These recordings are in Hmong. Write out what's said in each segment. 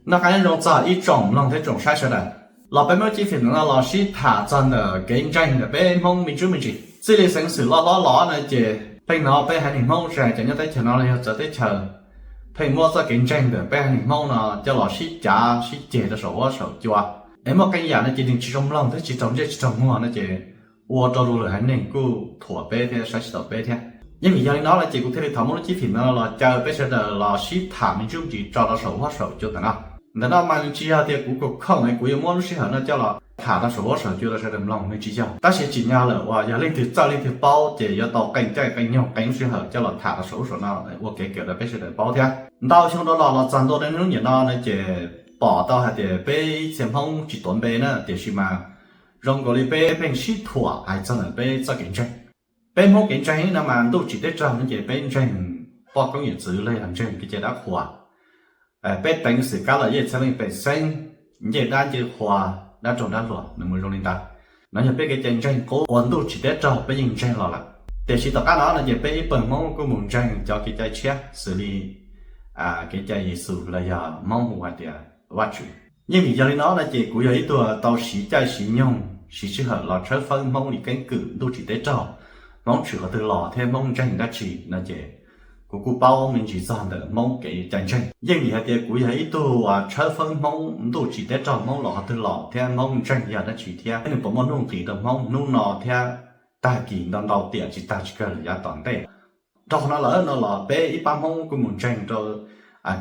Noj qab nyob zoo txog ib tsoom mloog thiab tsoom saib sawv daws. Los peb muab cib fim ntawm no los sib tham txog ntawm kev ntseeg ntawm peb Hmoob me ntsuj me ntsis. Txij li xeev xwm loj loj los no ces pheej hnov peb haiv neeg Hmoob tsis hais cov nyob teb chaws no los yog txawv teb chaws pheej muab txoj kev ntseeg ntawm peb haiv neeg Hmoob no coj los sib cav sib ceg rau saum huab saum cua. Es muaj qee yam no ces nws tsis zoo mloog thiab tsis raug ntsej tsis raug muag no ces ua rau luag lwm haiv neeg kuj thuam peb thiab saib tsis taus peb thiab. Yeej vim yog li no no ces kuv thiaj li thov muab lub cib fim no los caw peb sawv daws los sib tham me ntsuj ntsis tso rau saum huab saum cua ntawm no. Ntawm no mas nws tsis yog tias kuv kam khoom es kuv yuav muab lub sij hawm no coj los tham rau saum huab saum cua rau sawv daws mloog, nws tsis yog. Tab sis tsim nyog lawm uas yog leej twg txawj leej twg paub ces yuav tau qee caij qee nyoog qee lub sij hawm coj los tham rau saum huab saum no ua kev kawm rau peb sawv daws paub thiab. Ntau xyoo dhau los los txog ntua rau hnub niam no no ces pom tau hais tias peb ib txhia Hmoob tsis tuav npe na, tiam sis mas zoo nkaus li peb pheej sib thuam hais txog ntawm peb txoj kev ntseeg. Peb Hmoob kev ntseeg no mas ntuj tsim teb raug no ces peb ntseeg poj koob yawm txwv los yog ntseeg kev cai dab qhuas. Peb teev xwm kab los yej txhiaj leej pem xeeb, ncej dab ncej qhua, dab roog dab luam, nws mus zoo li ntawd. No yog peb kev cai ntseeg qub uas ntuj tsim teb raug peb yeej ntseeg los lawm. Tiam sis tom qab no no ces peb ib pawg Hmoob kuj mus ntseeg cov kev cai tshiab xws li kev cai Yexus los yog Hmoob hu hais tias Vajtswv. Yeej vim yog li no no ces kuv yog ib tug tau siv caij siv nyoog siv sij hawm los tshawb fawb Hmoob li keeb kwm ntuj tsim teb raug, Hmoob tshwm qhov twg los thiab Hmoob ntseeg dab tsi no ces kuv kuj paub me ntsis txog ntawm Hmoob kev cai ntseeg. Yeej vim hais tias kuv yog ib tug tshawb fawb Hmoob ntuj tsim teb raug, Hmoob los qhov twg los thiab Hmoob ntseeg yog dab tsi thiab nws puas muaj nuj nqis rau Hmoob hnub no thiab tag kis ntau ntau tiam tsis tag tsis kawg lawm yav tom ntej. Dhau qhov no lawm no los peb ib pab Hmoob kuj mus ntseeg rau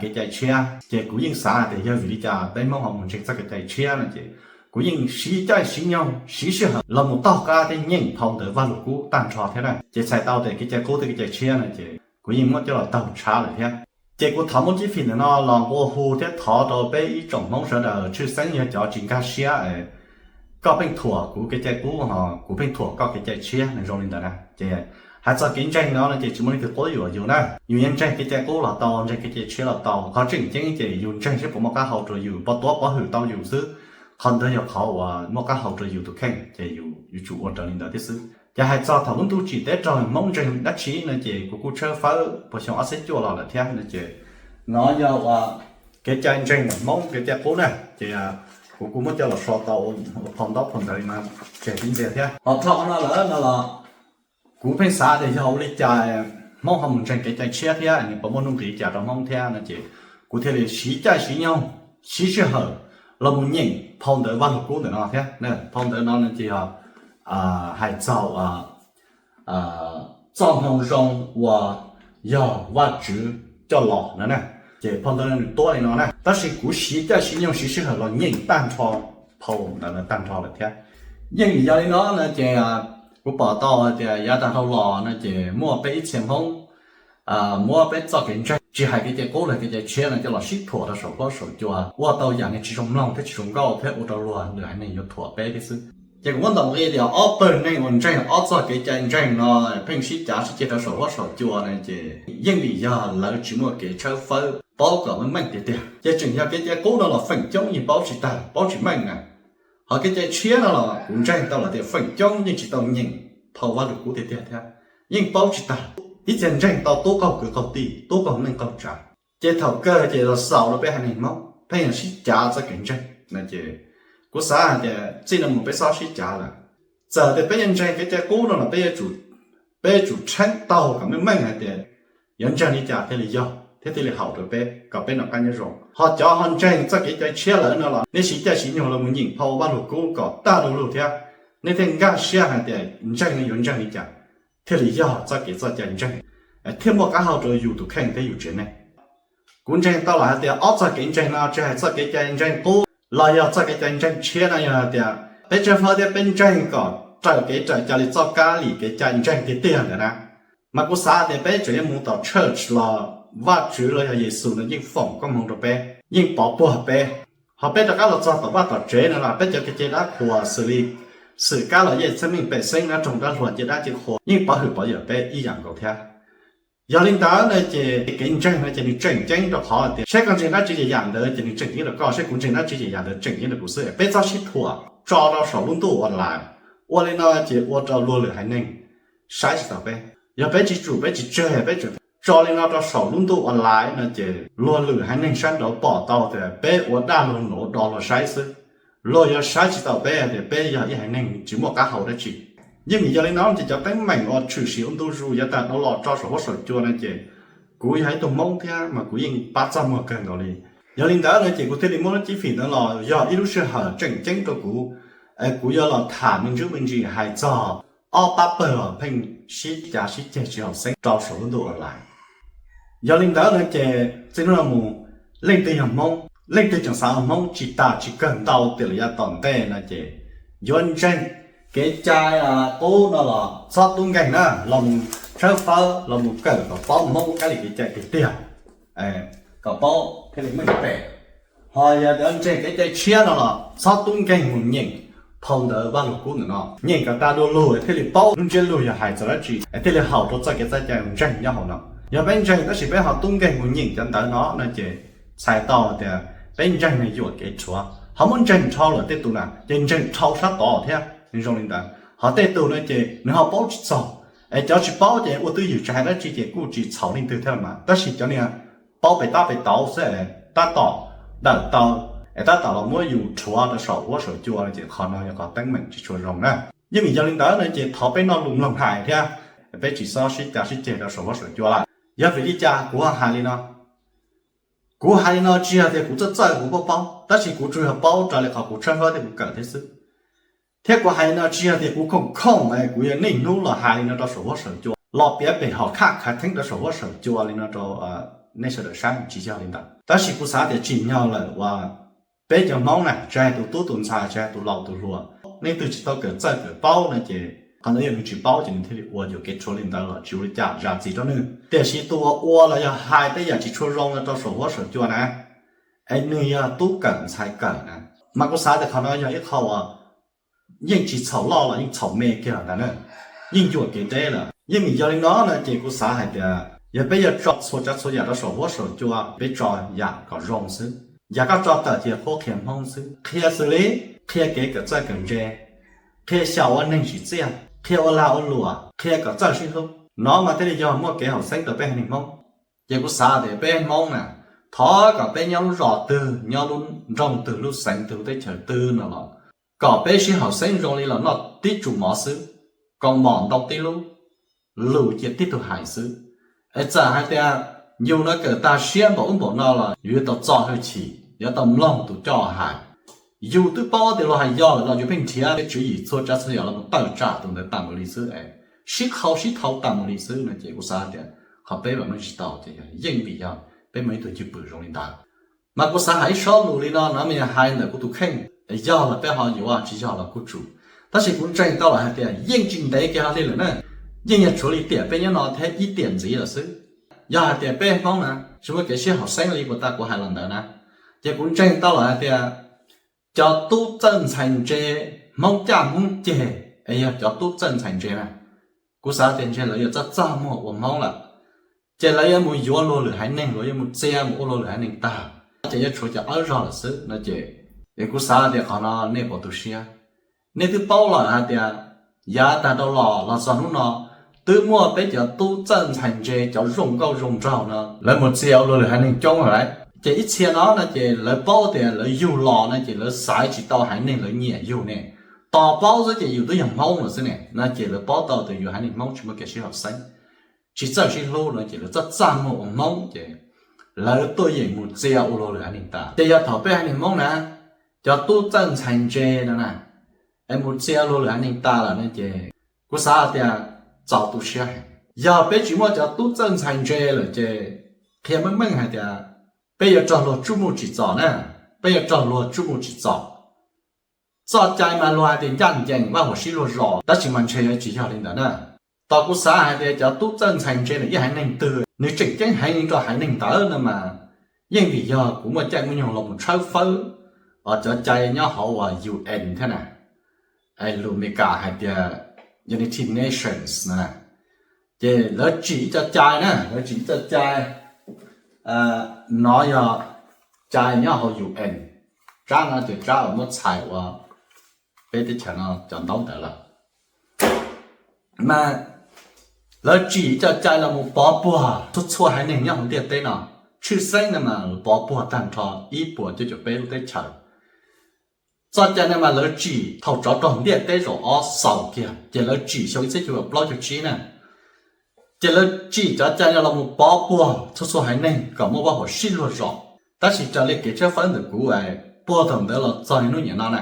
kev cai tshiab, ces kuv yeej xav hais tias yog vim li cas peb Hmoob ho mus ntseeg txoj kev cai tshiab no ces kuv yeej siv caij siv nyoog siv sij hawm los mus taug qab thiab nyeem phau ntawv Vaj Lug Kub tag nrho thiab na. Ces txhais tau tias kev cai qub thiab kev cai tshiab no ces kuv yeej muab coj los taug tshab lawm thiab. Ces kuv thov muab cib fim ntawm no los nqua hu thiab thov rau peb ib tsoom Hmoob sawv daws, tshwj xeeb yog cov tsis nkag siab, koj pheej thuam kuv kev cai qub ho kuv pheej thuam koj kev cai tshiab, nws zoo li ntawd na. Ces hais txog kev ntseeg no no ces tsis muaj leej twg quab yuam yus na. Yus yeej ntseeg kev cai qub los tau, ntseeg kev cai tshiab los tau, qhov tseem ceeb ces yus ntseeg seb puas muaj qab hau rau yus, puas tuav pov hwm tau yus xwb. Qhov ntawd yog qhov uas muaj qab hau rau yus tus kheej ces yus yuav tsum ua raws li ntawd thiab xwb. Ces hais txog thaum lub ntuj tsim teb raug Hmoob ntseeg dab tsi no ces kuv kuj tshawb fawb puag xyoo ob txhiab cuaj los lawm thiab no ces no yog uas kev cai ntseeg ntawm Hmoob kev cai qub na. Ces kuv kuj muab coj los so tau ua phau ntaub phau ntawv li no tseg tib ntxiag thiab. Ho dhau qhov no lawm no los kuv pheej xav tias yog ua li cas Hmoob ho mus ntseeg kev cai tshiab thiab nws puas muaj nuj nqis li cas rau Hmoob thiab no ces kuv thiaj li siv caij siv nyoog siv sij hawm los mus nyeem phau ntawv Vaj Lug Kub ntawm no thiab. Phau ntawv no no ces yog hais txog txoj hmoo zoo uas yog Vajtswv coj los no na. Ces phau ntawv no nws tuab li no na, tab sis kuv siv caij siv nyoog siv sij hawm los nyeem tag nrho phau ntawv no tag nrho lawm thiab. Yeej vim yog li no no ces kuv pom tau hais tias yav tag dhau los no ces muaj peb ib txhia Hmoob muab peb txoj kev ntseeg tsis hais kev cai qub los kev cai tshiab no coj los sib thuam rau saum huab saum cua ua tau yam niag tsis zoo mloog thiab tsis zoo nkauj thiab ua rau luag lwm haiv neeg yuav thuam peb thiab xwb. Ces kuv muab ntaus nqi tias ob pawg neeg uas ntseeg ob txoj kev cai ntseeg no pheej sib cav sib ceg rau saum huab saum cua no ces yeej vim yog lawv tsis muaj kev tshawb fawb paub kom meej meej tiag tiag. Ces tseem yog kev cai qub no los feem coob yeej paub tsis tag paub tsis meej na. Ho kev cai tshiab no los kuv ntseeg tau los tias feem coob yeej tsis tau nyeem phau Vaj Lug Kub tiag tiag thiab, yeej paub tsis tag. Ib txhia ntseeg tau tub qaug kwv qaug tij, tub qaug neej qaug tsav. Ces thaum kawg ces los xaus rau peb haiv neeg Hmoob pheej yog sib cav txoj kev ntseeg no ces kuv xav hais tias txij no mus peb txhob sib cav lawm. Txawm tias peb yuav ntseeg kev cai qub no los peb yuav tsum, peb yuav tsum tsheeb taug kom meej meej hais tias yuav ntseeg li cas thiaj li yog thiab thiaj li haum rau peb kom peb noj qab nyob zoo. Ho cov ho ntseeg txoj kev cai tshiab lawm no los nej siv caij siv nyoog los mus nyeem phau Vaj Lug Kub kom tag du lug thiab, nej thiaj nkag siab hais tias ntseeg no yuav ntseeg li cas thiaj li yog txoj kev txoj cai ntseeg thiaj muaj qab hau rau yus tus kheej thiab yus tsev neeg. Kuv ntseeg tau los hais tias ob txoj kev ntseeg no tsis hais txoj kev cai ntseeg qub los yog txoj kev cai ntseeg tshiab no yog hais tias peb tshawb fawb thiab peb ntseeg kom raws kev raws cai li txoj kab li kev cai ntseeg tiag tiag ntawd na, mas kuv xav tias peb tseem yuav mus tom church los Vajtswv los yog Yexus no yeej foom koob hmoov rau peb, yeej pov puag peb. Ho peb rov qab los txog tom vaj tom tsev no los peb cov kev cai dab qhuas xws li xwm kab los yej txhiaj meej pem xeeb dab roog dab hluas ncej dab ncej qhua yeej pov hwm pov yawm peb ib yam nkaus thiab. Yog li ntawd no ces kev ntseeg no ces nws tseem ceeb rau qhov tias seb koj ntseeg dab tsi ces yam ntawd ces nws tseem ceeb rau koj, seb kuv ntseeg dab tsi ces yam ntawd tseem ceeb rau kuv xwb. Peb txhob sib thuam tso rau saum lub ntuj online, ua li no ces ua rau luag lwm haiv neeg saib tsis taus peb. Yog peb tsis tsum peb tsis tseg peb tseem Tso li no rau saum lub ntuj online no ces luag lwm haiv neeg sab nraud pom tau tias peb ua dab luag nuav do luag saib xwb. Luag yuav saib tsis tau peb tias peb yog ib haiv neeg tsis muaj qab hau dab tsi. Yeej vim yog li no ces cov teeb meem uas tshwm sim ua ntu zus yav tag dhau los rau saum huab saum cua no ces kuv yog ib tug Hmoob thiab mas kuv yeej pab txaj muag kawg nkaus li. Yog li ntawd no ces kuv thiaj li muab lub cib fim ntawd los yog ib lub sij hawm tseem ceeb rau kuv, es kuv yuav los tham me ntsis me ntsis hais txog ob pab pawg pheej sib cav sib ceg tsis haum xeeb rau saum lub ntuj online. Yog li ntawd no ces txij hnub no mus, leej twg yog Hmoob, leej twg tseem xav ua Hmoob tsis tas tsis kawg ntau tias lawm yav tom ntej no ces yuav ntseeg kev cai qub no los txhob tub nkeeg na, los mus tshawb fawb los mus kawm kom paub Hmoob kab li kev cai tiag tiag, kom paub thiaj li meej pem. Ho yog ntseeg kev cai tshiab no los txhob tub nkeeg mus nyeem phau ntawv Vaj Lug Kub ntawm no, nyeem kom tas dua lug thiaj li paub lub ntsiab lus yog hais txog dab tsi es thiaj li haum rau txoj kev txawj cai ntseeg nyob hauv no. Yog peb ntseeg tab sis peb ho tub nkeeg mus nyeem cov ntawv no no ces txhais tau tias peb ntseeg nws yuam kev rhuav. Ho muab ntseeg dhau lawm tej tus na ces ntseeg dhau sab tod thiab zoo li ntawd. Ho tej tus no ces nws ho paub tsis txog, es cov tsis paub ces ua twj ywm tsis hais dab tsi ces kuj tsis txhaum leej twg thiab mas, tab sis cov niag paub pem tab pem tauv xwb tab tom dawm tau es tab tom los muab yus rhuav rau saum huab saum cua no ces qhov no yog qhov teeb meem tsis tshua zoo na. Yeej vim yog li ntawd no ces thov peb noj lus mloog hais thiab peb tsis txhob sib cav sib ceg rau saum huab saum cua lawm. Yog vim li cas kuv ho hais li no? Kuv hais li no tsis yog tias kuv txawj txawj kuv paub paub, tab sis kuv tsuas yog paub raws li qhov kuv tshawb fawb thiab kuv kawm thiab xwb. Thiab kuv hais li no tsis yog tias kuv khoom khoom es kuv yuav niaj hnub los hais li no rau saum huab saum cua los piav pem hom khaj khav theeb rau saum huab saum cua li no rau nej sawv daws saib, tsis yog li ntawd. Tab sis kuv xav tias tsim nyog lawm uas peb cov Hmoob na, tsis hais tus tub tus ntxhais, tsis hais tus laus tus hluas, leej twg tsis tau kawm txawj kawm paub no ces qhov ntawd yog nws tsis paub ces nws thiaj li ua yuam kev rhuav li ntawd los tsis ua li cas zam txim rau nws. Tiam sis tus uas ua los yog hais tej yam tsis tshua zoo no rau saum huab saum cua na, es nws yog tub kawm ntxhais kawm na, mas kuv xav tias qhov no yog ib qho uas yeej tsis txhaum loj los yeej txhaum me kiag lawm ntag na, yeej yuam kev deb lawm. Yeej vim yog li no no ces kuv xav hais tias yog peb yuav tso txhua tsav txhua yam rau saum huab saum cua, peb tso yam kom zoo xwb. Yam koj tso tawm ces qhuab qhia Hmoob xwb, qhia xws li qhia kev kawm txawj kawm ntse, qhia xyaum ua neeg tsim txiaj, qhia ua lag ua luam, qhia kom txawj sib hlub, no mas thiaj li yog muaj kev haum xeeb rau peb haiv neeg Hmoob. Ces kuv xav tias peb Hmoob na, thov kom peb nyob lub zos twg, nyob lub nroog twg, lub xeev twg, lub teb chaws twg no los kom peb sib haum xeeb zoo li los noj tib tsu mov xwb, kaus mom ntau tib lub, lus cia tib tug hais xwb. Es txawm hais tias yus no kawm tag siab npaum ub npaum no los yus yuav tau txo hwj chim, yuav tau mloog tus coj hais. Yus twb paub tias luag hais yog lawm los yus pheej nrhiav peb tswv yim txhua tsav txhua yam los mus tawm tsam tus ntawd tas mus li xwb es sib qhau sib thau tas mus li xwb no ces kuv xav tias qhov peb vam meej tsis tau ces yeej vim yog peb muaj ib tug cwj pwm zoo li ntawd. Mas kuv xav hais ib sob lus li no no mas yog hais ntawm kuv tus kheej, yog los peb ho yuav, tsis yog los kuj tsum. Tab sis kuv ntseeg tau lawm hais tias yeej tsis ntev kiag li lawm na, yeej yog tshuav li tiam peb nyob no thiab ib tiam ntxiv lawm xwb. Yog hais tias peb Hmoob na tsis muaj kev sib haum xeeb li puas tas kuv hais los ntawd na, ces kuv ntseeg tau lawm hais tias cov tub txawj ntxhais ntse, Hmoob caj Hmoob ceg, es yog cov tub txawj ntxhais ntse na, kuv xav tias ntshe lawv yuav txaj txaj muag ua Hmoob lawm. Ces lawv yuav mus yuav luag lwm haiv neeg, lawv yuav mus txia mus ua luag lwm haiv neeg tag, ces yuav tshuav cov awb zog lawm xwb no ces, es kuv xav tias qhov no nej puas tu siab? Nej twb paub lawm hais tias yav tag dhau los los txog hnub no twb muaj peb cov tub txawj ntxhais ntse, cov zoo nkauj zoo nraug no lawv mus txia ua luag lwm haiv neeg coob lawm lauj. Ces ib txhia no no ces lawv paub tias lawv yug los no ces lawv xaiv tsis tau haiv neeg lawv nyiam yug ne. Tos paub xwb ces yus twb yog Hmoob lawm xwb ne no ces lawv paub tau tias yus haiv neeg Hmoob tsis muaj kev sib haum xeeb, tsis txawj sib hlub no ces lawv txaj txaj muag ua Hmoob ces lawv tuaj yeem mus txia ua luag lwm haiv neeg tas. Ces yog thaum peb haiv neeg Hmoob na, cov tub txawj ntxhais ntse no na, es mus txia ua luag lwm haiv neeg tas lawm no ces kuv xav tias txaus tu siab heev. Yog peb tsis muaj cov tub txawj ntxhais ntse lawm ces qhia meej meej hais tias peb yuav raug luag tsuj muj tsim txom na, peb yuav raug luag tsuj muj tsim txom. Txoj cai mas luag hais tias ncaj ncees vaj huam sib luag zos, tab sis mas ntshe yuav tsis yog li ntawd na. Tos kuv xav hais tias cov tub txawj ntxhais ntse ntawm ib haiv neeg twg nws tseem ceeb heev rau haiv neeg ntawd no mas, yeej vim yog kuv muaj caij muaj nyoog los mus tshawb fawb cov cai nyob hauv uas U N thiab na, es lus Amelikas hais tias United Nations no na, ces lawv tsim ib co cai na, lawv tsim ib co cai, no yog cai nyob hauv U N. Tsab no ces tsab uas muab txhais ua peb teb chaws no cov ntaub ntawv lawm. Mas Lawv tsim cov cai los mus pov puag txhua txhua haiv neeg nyob hauv ntiaj teb no, tshwj xeeb no mas pov puag tag nrho ib puas cuaj caum peb lub teb chaws. Txoj cai no mas lawv tsim thaum tsov rog ntiaj teb zaum ob xaus kiag, ces lawv tsim xyoo ib txhiab cuaj puas plaub caug tsib na. Ces lawv tsim cov cai no los mus pov puag txhua txhua haiv neeg kom muaj vaj huam sib luag zos. Tab sis raws li kev tshawb fawb ntawm kuv puag thaum ntawd los txog niaj hnub niam no na,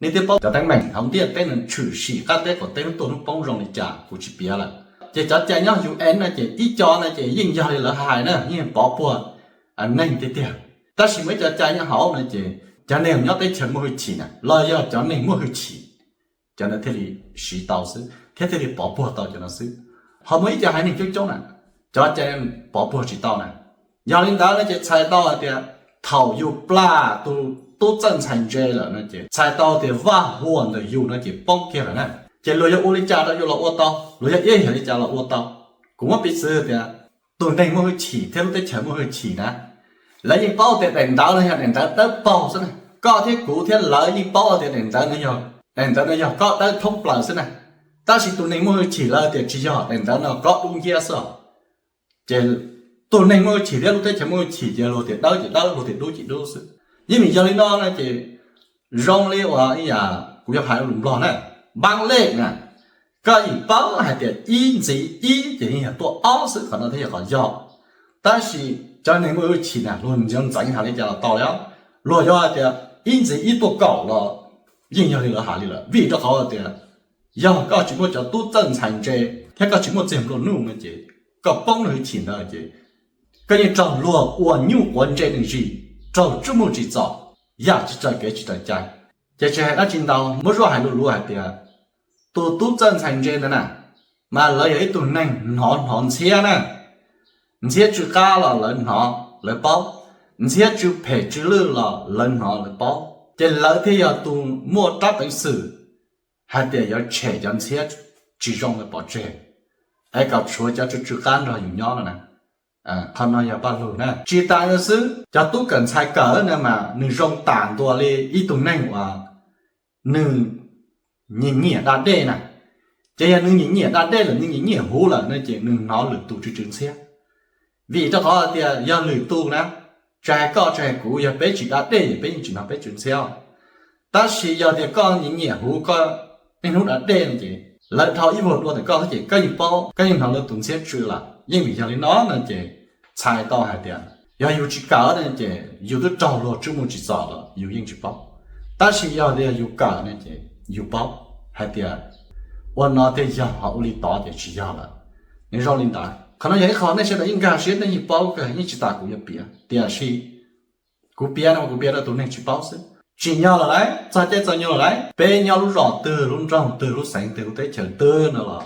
nej twb paub cov teeb meem hauv ntiaj teb no tshwm sim qab teb qaum teb hnub tuaj hnub poob zoo li cas kuv tsis piav lawm. Ces cov cai nyob U N no ces ib co no ces yeej yog li lawv hais na, yeej pov puag neeg tiag tiag. Tab sis muaj ib co cai nyob hauv no ces cov neeg nyob teb chaws muaj hwj chim na los yog cov neeg muaj hwj chim, cov ntawd thiaj li siv tau xwb thiab thiaj li pov puag tau cov no xwb. Ho muaj ib co haiv neeg coob coob na, cov cai pov puag tsis tau na. Yog li ntawd no ces txhais tau hais tias thaum yus plam tus tub txawj ntxhais ntse lawm no ces txhais tau tias vaj huam ntawm yus no ces poob kiag lawm na. Ces luag yuav ua li cas rau yus los ua tau, luag yuav iab yam li cas los ua tau. Kuv muab piv txwv tias tus neeg muaj hwj chim thiab lub teb chaws muaj hwj chim na, lawv yeej paub tias daim ntawv no yog daim ntawv dawb paug xwb na. Koj thiab kuv thiab lawv yeej paub tias daim ntawv no yog, daim ntawv no yog kob dawb thoob plaws xwb na. Tab sis tus neeg muaj hwj chim lawv tias tsis yog, daim ntawv no kob dub nciab xwb os. Ces tus neeg muaj hwj chim thiab lub teb chaws muaj hwj chim ces luag tias dawb ces dawb, luag tias dub ces dub xwb. Yeej vim yog li no na ces zoo li uas ib yam kuv yuav hais lus Nplog na, npab lej na, koj yeej paub hais tias ib ntxiv ib ces yeej yog tuaj ob xwb, qhov no thiaj yog qhov yog. Tab sis cov neeg muaj hwj chim na luag yuav ntxeev hais li cas los tau li os. Luag yuav hais tias ib ntxiv ib tuaj kaum los yeej yog li lawv hais li lawm, vim rau qhov tias yog koj tsis muaj cov tub txawj ntxhais ntse thiab koj tsis muaj txiag nplua nuj no ces koj poob lub hwj chim ntawd ces koj yeej raug luag ua nyuj quav ntse neeg zis, raug tsuj muj tsim txom, yam tsis raws kev tsis raws cai. Ces tsis hais dab tsi ntau, muab zuaj hais lus luv hais tias tus tub txawj ntxhais ntse ntawd na, mas lawv yog ib tug neeg hnov hnov ntxhiab na. Ntxhiab tsw qab los lawv hnov lawv paub, ntxhiab tsw phem tsw lwj los lawv hnov lawv paub, ces lawv thiaj yog tus muaj rab peev xwm hais tias yuav tshem cov ntxhiab tsis zoo ntawd pov tseg, es kom tshuav cov tsw tsw qab nrog yus nyob no na. Qhov no yog paj lug na. Tsis tas li xwb, cov tub kawm ntxhais kawm na mas nws zoo tas ntua li ib tug neeg uas nws nyiam nyiam da dej na. Ces yog nws nyiam nyiam da dej lawm, nws nyiam nyiam huv lawm no ces nws hnov lwm tus tsw tsw ntxhiab. Vim rau qhov tias yog lwm tus na, tsis hais koj tsis hais kuv, yog peb tsis da dej ces peb yeej tsis hnov peb tsw ntxhiab. Tab sis yog tias koj nyiam nyiam huv, koj niaj hnub da dej no ces lawv dhau ib vuag dua ntawm koj xwb ces koj yeej paub, koj yeej hnov lawv tus ntxhiab tsw lawm. Yeej vim yog li no no ces txhais tau hais tias yog yus tsis kawm no ces yus twb raug luag tsuj muj tsim txom los yus yeej tsis paub. Tab sis yog tias yus kawm no ces yus paub hais tias ua no thiaj yog, ho ua li tod ces tsis yog lawm. Nws zoo li ntawd. Qhov no yog ib qho nej sawv daws yeej nkag siab, nej yeej paub kawg, yeej tsis tas kuv yuav piav, tiam sis kuv piav no kuv piav rau tus neeg tsis paub xwb. Tsim nyog lawm lauj, txog caij txog nyoog lawm lauj, peb nyob lub zos twg, lub nroog twg, lub xeev twg, lub teb chaws twg no los,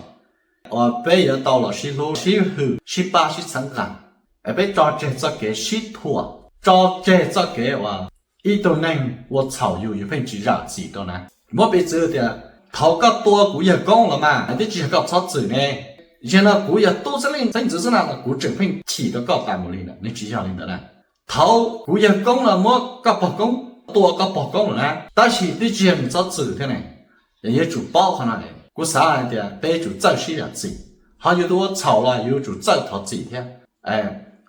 uas peb yuav tau los sib hlub sib hwm, sib pab sib txhawb nqa, es peb tso tseg txoj kev sib thuam, tso tseg txoj kev uas ib tug neeg ua txhaum yus, yus pheej tsis zam txim rau na. Muab piv txwv tias thaum koj tua kuv yawg koob los mas twb tsis yog koj txhob txwm ne. Yog no kuv yog tub xeeb leej xeeb ntxwv xwb na los kuv tseem pheej chim rau koj tas mus li na, nws tsis yog li ntawd na. Thaum kuv yawg koob los muab koj pog koob, tua koj pog koob lawm na, tab sis twb tsis yog nws txhob txwm thiab ne. Yuav tsum paub qhov no, kuv xav hais tias peb yuav tsum txawj sib zam txim. Ho yus tus ua txhaum los yus yuav tsum txawj thov txim thiab.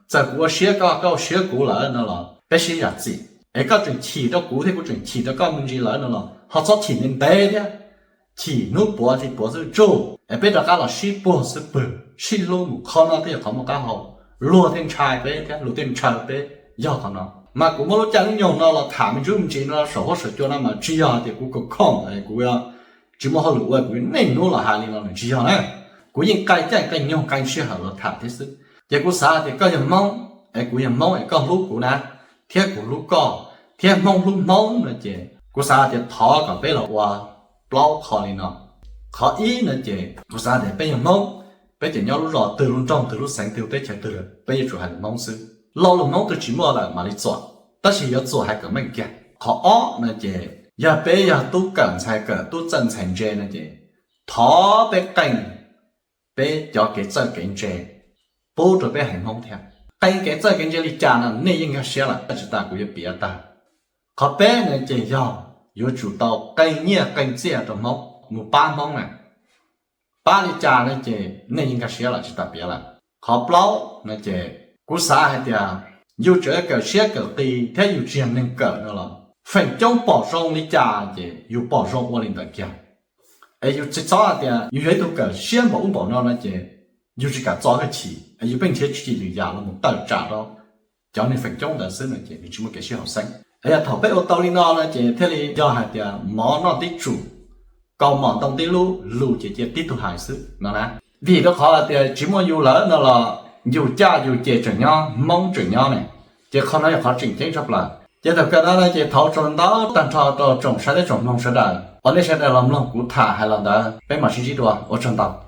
Txawm kuv ua siab koj, koj ua siab kuv lawm no los peb sib zam txim. Es koj tseem chim rau kuv thiab kuv tseem chim rau koj me ntsis lawm no los ho txhob chim ntev ntev thiab. Chim hnub puav hli puav xwb tsuj, es peb rov qab los sib puag xwb pwg, sib hlub mus, qhov no thiaj yog qhov muaj qab hau. Luag thiaj ntshai peb thiab luag thiaj ntshaw peb, yog qhov no. Mas kuv muab lub caij lub nyoog no los tham me ntsis me ntsis no saum huab saum cua no mas tsis yog tias kuv kom khoom es kuv tsis muaj hauj lwm ua kuv niaj hnub los hais li no, nws tsis yog na. Kuv yeej qee caij qee nyoog qee sij hawm los tham thiab xwb. Ces kuv xav tias koj yog Hmoob es kuv yog Hmoob es koj hlub kuv na, thiab kuv hlub koj, thiab Hmoob hlub Hmoob no ces kuv xav tias thov kom peb los ua plaub qho li no. Qhov ib no ces kuv xav tias peb yog Hmoob, peb ces nyob lub zos twg, lub nroog twg, lub xeev twg, lub teb chaws twg lawm peb yuav tsum hais lus Hmoob xwb. Lo lus Hmoob twg tsis muaj lawm mam li txuam, tab sis yuav txuam hais kom meej kiag. Qhov ob no ces yog peb yog tub kawm ntxhais kawm, tub txawj ntxhais ntse no ces thov peb qee peb cov kev txawj kev ntse pub rau peb haiv Hmoob thiab. Qee kev txawj kev ntse li cas no nej yeej nkag siab lawm, tsis tas kuv yuav piav tag. Qhov peb no ces yog yuav tsum tau qee nyiaj qee txiaj rau Hmoob mus pab Hmoob na. pab li cas no ces nej yeej nkag siab lawm tsis tas piav lawm. Qhov plaub no ces kuv xav hais tias yus tseem kawm siab kawm qis thiab yus tsis yog neeg kawm no los feem coob pom zoo li cas ces yus pom zoo ua li ntawd kiag. Es yus tsis txhob hais tias yus yog ib tug kawm siab npaum ub npaum no no ces yus tsis kam txo hwj chim es yus pheej nrhiav tsis txij lwm yam los mus tawm tsam rau cov neeg feem coob ntawd xwb no ces nws tsis muaj kev sib haum xeeb. Es yog thaum peb ua tau li no no ces thiaj li yog hais tias mov noj tib tsum, kaus mom ntoo tib lub, lus ces cia tib tug hais xwb no na. Vim rau qhov hais tias tsis muaj yus lawm no los yus caj yus ces tseem nyob, Hmoob tseem nyob ne, ces qhov no yog qhov tseem ceeb tshaj plaws. Ces thaum kawg no no ces thov ua tsaug ntau tag nrho rau tsoom saib thiab tsoom mloog sawv daws uas nej sawv daws los mloog kuv tham hais los ntawd, peb mam sib ntsib dua, ua tsaug ntau.